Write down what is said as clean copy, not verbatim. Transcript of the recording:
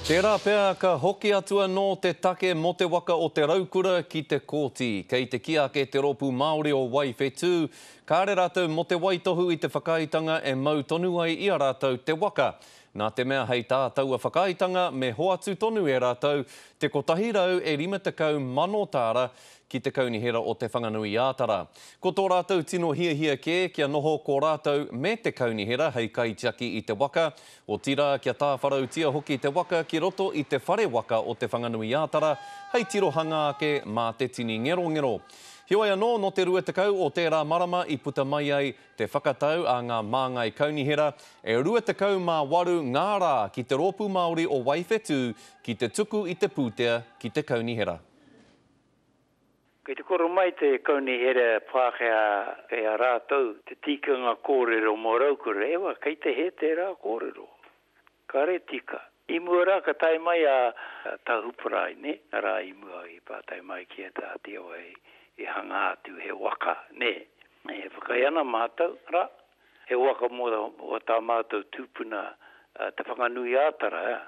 Tērā pea ka hoki atu anō te take mō te waka o Te Raukura ki te kōti. Kei te kī ake te Rōpū Māori o Waiwhetū, kāre rātou mō te waitohu i te whakaaetanga e mau tonu ai i a rātou te waka. Nā te mea hei tā taua whakaaetanga me hoatu tonu e rātou te 150,000 tāra ki te Kaunihera o Te Whanganui-ā-Tara. Ko tō rātou tino hiahia kē kia noho ko rātou me te Kaunihera hei kaitiaki i te waka, otirā kia tāwharautia hoki te waka ki roto i te whare waka o Te Whanganui-ā-Tara hei tirohanga ake mā te tini ngerongero. Heoi anō, nō te 20 o tērā marama i puta mai ai te whakatau a ngā māngai kaunihera, e 28 ngā rā ki te Rōpū Māori o Waiwhetū ki te tuku i te pūtea ki te kaunihera. Kei te koro mai te Kaunihera Pākehā kei a rātou te tikanga kōrero mō Raukura, ewa, kei te hē tērā kōrero. Kāre tika. I mua rā ka tae mai a Tahuparae, nē, arā i mua i pātai mai ki a Te Āti Awa i hanga atu he waka, nē. E whakaae ana mātou, arā, he waka mō tā mātou tūpuna Te Whanganui-ā-Tara, ā.